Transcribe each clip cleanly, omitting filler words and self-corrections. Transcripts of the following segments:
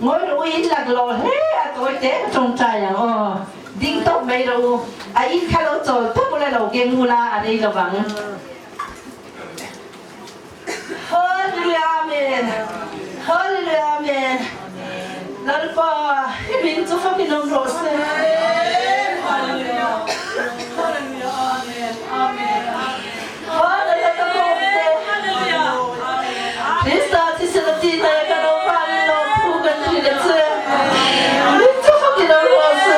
Ngawi rawh u, in laklawh hle a tawi te ka tawngtai ang aw. Ding tawp mai rawh u, a in kha lo chawl tawp ula lo keng ula a rei lo vang. Hallelujah Amen Hallelujah Amen Lalpa i min chu fakin awm rawh se. Hallelujah Hallelujah Amen Amen Hallelujah ka kawm te Krista thisen a ti hna kan awm vangin lawmthu kan hrilh a che. Min chu fakin awm rawh se.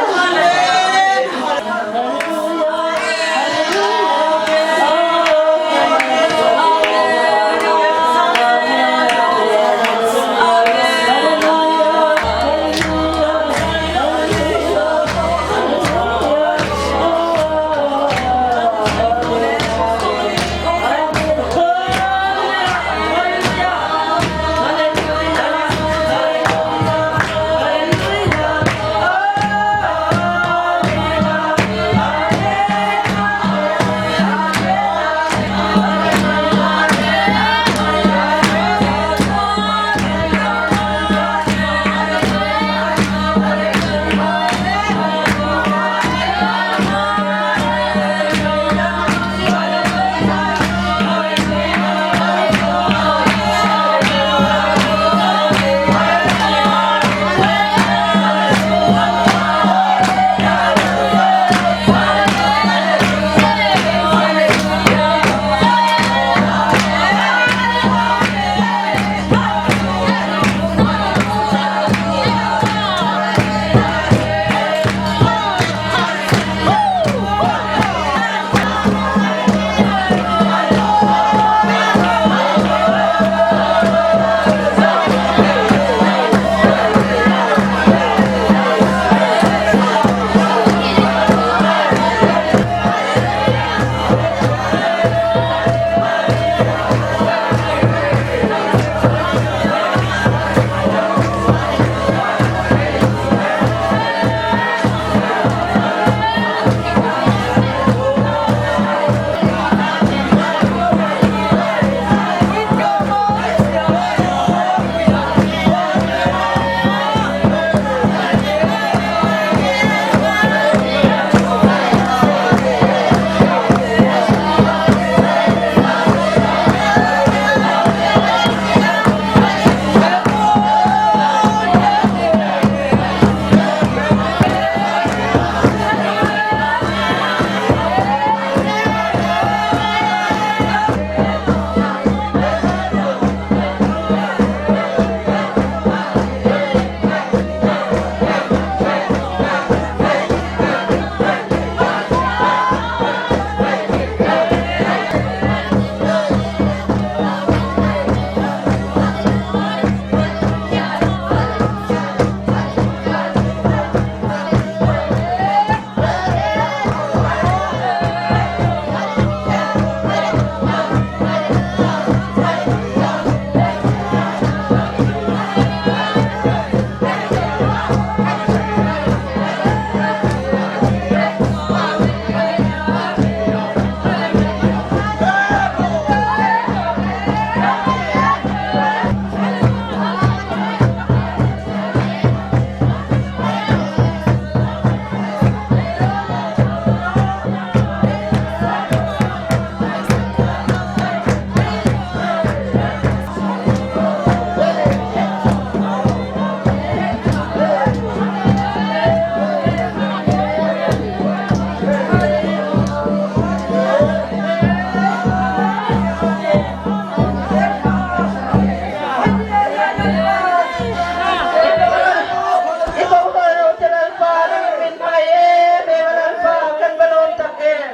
I ko hoi lo te Lalpa nangin min hmangaih em em a Lalpa kan va lawm tak em.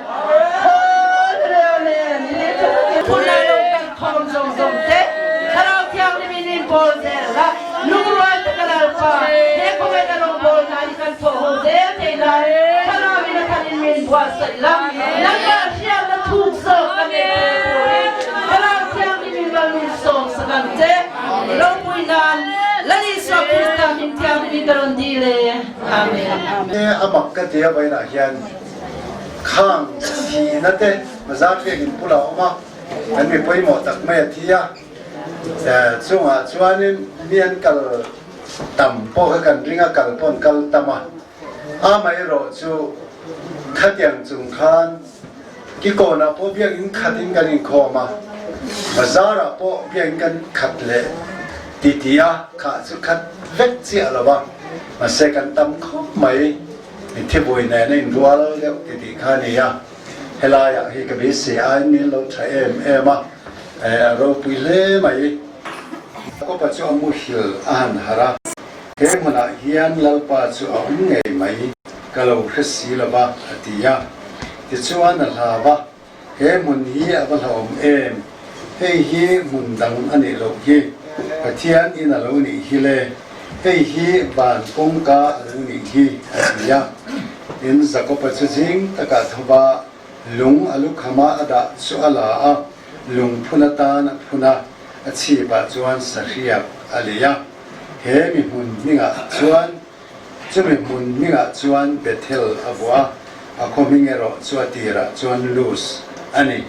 Hallelujah Amen. Phun lai lo kan khawm zawng zawng te Thlarau Thianghlim in in pawl zel la lungrual tak a Lalpa he khawvel a rawngbawl hna hi kan thawh ho zel thei nan Thlarau in a than in min buatsaih la nangmah hriatna thuk zawk kan nei theih turin Thlarau Thianghlim in ral min sawm sak ang che. Ropui nan Lal Isua Krista hming thianghlim in ka rawn dil e. Amen. A mak ka ti a vawiinah hian Khang thihna te bazar biakin bulah a awm a, an mi pawimawh tak mai a thi a, chungah chuanin mi an kal. Tam pawh kha kan ring a, kal pawh an kal tam a. Amaherawh chu khatiang chung khan Kikawnah pawh biakinn khatin kan inkhawm a, bazarah pawh biakinn kan khat leh titi a, khah chu khat vek chiah lo va, mahse kan tam khawp mai. Mithibuai nen a inrual deuh titi kha a ni a, helaiah hi ka beisei aiin min lo tha em em a, a ropui hle mai. Jakoba chu a muhil a han harh a, He hmunah hian Lalpa chu a awm ngei mai, ka lo hre si lo va, a ti a. Tichuan a hlau a, He hmun hi a va hlauhawm em? Hei hi hmun dang a nih loh hi, Pathian in a lo nih hi le, hei hi van kawngka a lo nih hi, a ti a. Tin, Jakoba chu zing takah tho va, lung a lukhama a dah chu a la a, lungphun atan a phun a, a chhipah chuan sahriak a lei a. He mi hmun hmingah chuan, chumi hmun hmingah chuan Bethel a vuah a, a khaw hming erawh chu a tirah chuan Luz a ni.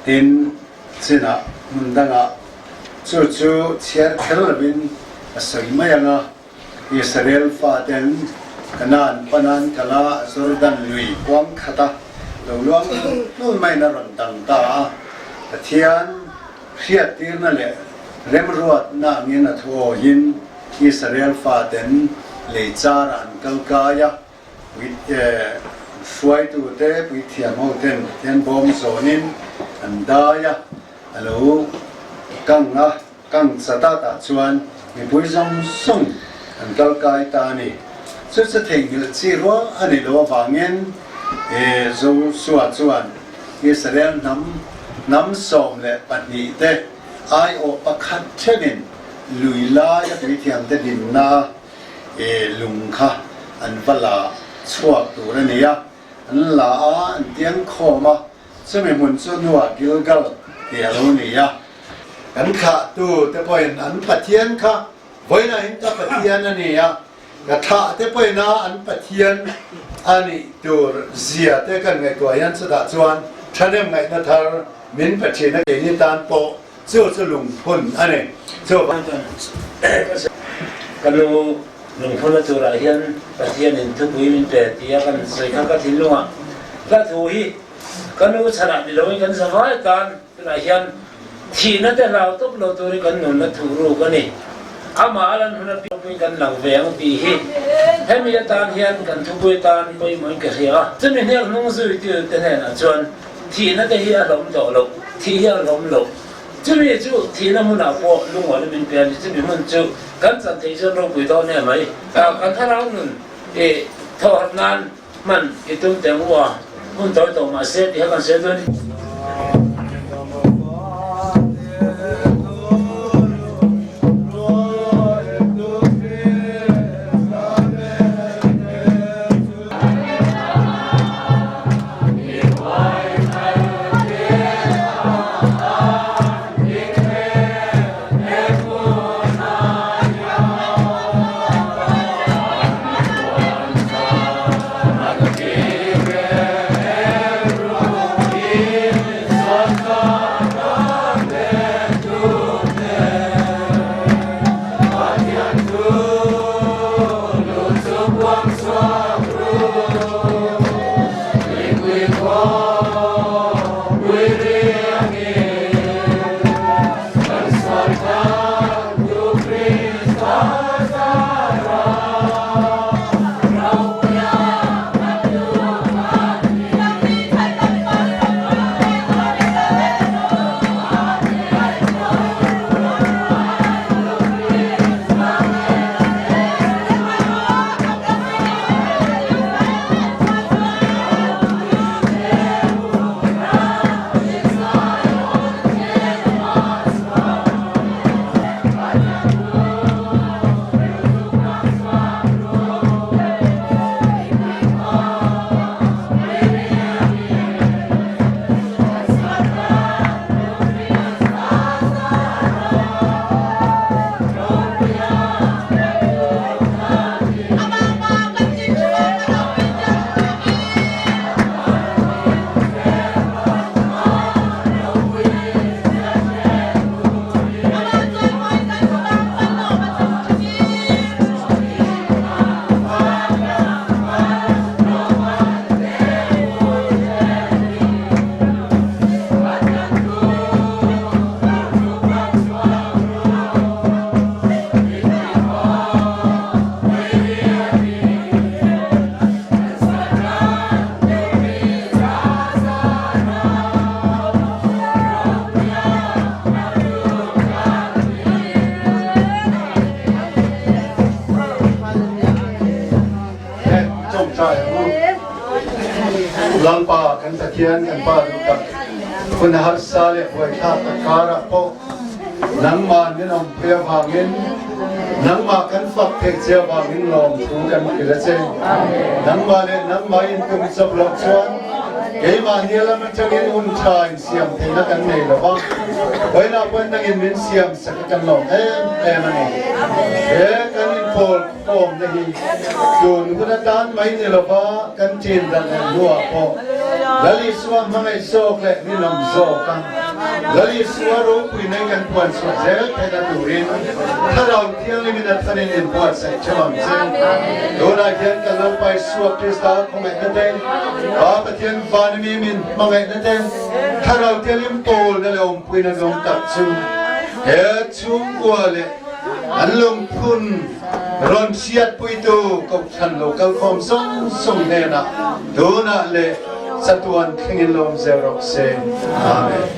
Tin, chinah hmun dangah chu chu chhiar kher lovin a sawi mai ang a, Israel faten Kanaan panan kala Jordan lui kuang khata lo luang hnul maiin a rawn dang ta a, Pathian Hriattirna leh remruatna angin a thu awiin Israel faten lei charah an kal kai a, hruaitute, puithiam hoten Pathian bawm zawnin an dai a, a lo kang a, kang chat ah chuan mipui zawng zawng an kal kai ta a ni. Chu chu theihnghilh chi rual a nih loh avangin Joshua chuan Israel hnam hnam 12 te aiawh pakhat thenin lui laia puithiamte dinna lung kha an va la chhuak tur a ni a, an la a, an tiang khawm a, chumi hmun chu Nua Gilgal tih a lo ni a. Kan thlahtu te pawhin an Pathian kha vawiinah hin ka Pathian a ni a, Ka thlah te pawhin a an Pathian a nih tur zia te kan ngaihtuah hian chutah chuan thahnem ngaihna thar min pe thin a keini tan pawh chu chu lungphun a ni. Chuvang Ka nu lungphunna turah hian Pathianin thupui min pe tia kan sawi kha ka thinlungah hla thu hi ka nu chhanah ni loin kan zavai tan Tunah hian thihna te hlau tawp lo turin kan nunna thuh ruk a ni. Amah a lan hun apiangpuiin kan lang ve ang tih hi hemi atan hian kan thupui atan pawimawhin ka hria a. Chumi hniak hnung zuitu te hnenah chuan thihna te hi a hlawm tawh loh, thih hi a hlawm loh. Chumi chu thihna hmunah pawh lungawn min pe a ni. Chumi hmun chu kan chan theih chuan ropui dawn em mai. Kan thlarau nun i thawhhat nan Hman i tum teh u a, hun tawi tawh mah se tih kha kan sawi dawn. Lalpa kan Pathian kan Pa duh tak, hun harsa leh buaithlak tak karah pawh nangmah min awmpui avangin, nangmah kan fak theih che avangin lawmthu kan hrilh a che. Nangmah leh nangmah intum chawp loh chuan keimahni lam atangin hun tha insiam theihna kan nei lo va, vawiinah pawhin nangin min siam sak hi kan lawm em em a ni. He kan inpawl khawmna hi tun hun atan mai ni lova kan ṭin dan leh hnuah pawh Lal Isua hmangaih zawk leh ninawm zawk a, Lal Isua ropui nei kan puan chhuah zel theihna turin Thlarau Thianghlimin a thanin inbuatsaih ṭheuh ang che. Tunah hian kan Lalpa Isua Krista khawngaihna te, Pa Pathian Vanimi min hmangaihna te, Thlarau Thianghlim pawlna leh awmpuina zawng tak chu he chhungkua leh an lungphun rawn hriatpuitu Kohhran lo kalkhawm zawng zawng hnenah tunah leh chatuan thlengin lawm zel rawh se. Amen.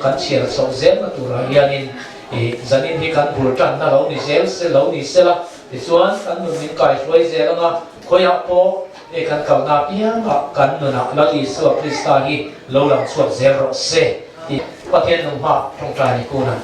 kan chhiar chhoh zelna turah hianin ih zanin hi kan bul tanna lo ni zel se lo ni sela tichuan kan nun min kaihruai zel anga khawiah pawh hei kan kalna apiangah kan nunah Lal Isua Krista hi lo lang chhuak zel rawh se tih Pathian nung hma tawngtai ni kun ang.